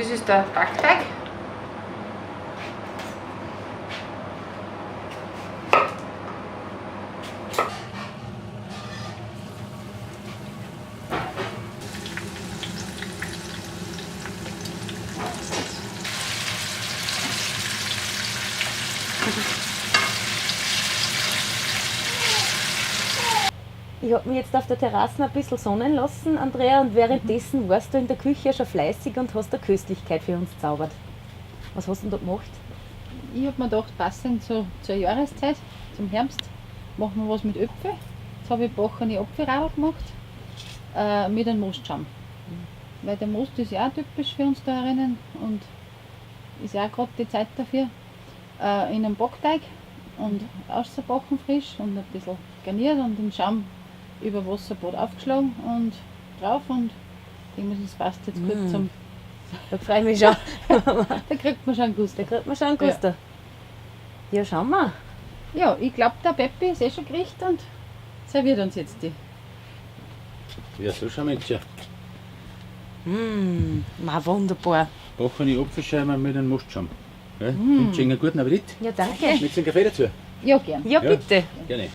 Das ist der Backteig. Ich habe mich jetzt auf der Terrasse ein bisschen sonnen lassen, Andrea, und währenddessen warst du in der Küche schon fleißig und hast eine Köstlichkeit für uns zaubert. Was hast du denn da gemacht? Ich habe mir gedacht, passend so zur Jahreszeit, zum Herbst, machen wir was mit Äpfel. Jetzt habe ich backene Apfelradl gemacht mit einem Mostschaum. Weil der Most ist ja auch typisch für uns da herinnen und ist ja auch gerade die Zeit dafür. In einem Backteig und ausgebacken frisch und ein bisschen garniert und den Schaum über Wasserbad aufgeschlagen und drauf und ich muss, das passt jetzt gut zum. Da freue ich mich schon. Da kriegt man schon einen Gusto. Da kriegt man schon einen Gusto. Ja, schauen wir. Ja, ich glaube, der Peppi ist eh schon gerichtet und serviert uns jetzt die. Ja, so schauen wir jetzt ja. Mmh, ma, wunderbar. Backene Apfelscheiben mit einem Mostschaum. Ja, mm. Wünsche Ihnen einen guten Appetit. Ja, danke. Mit dem Kaffee dazu. Ja, gern. Ja, bitte. Gerne.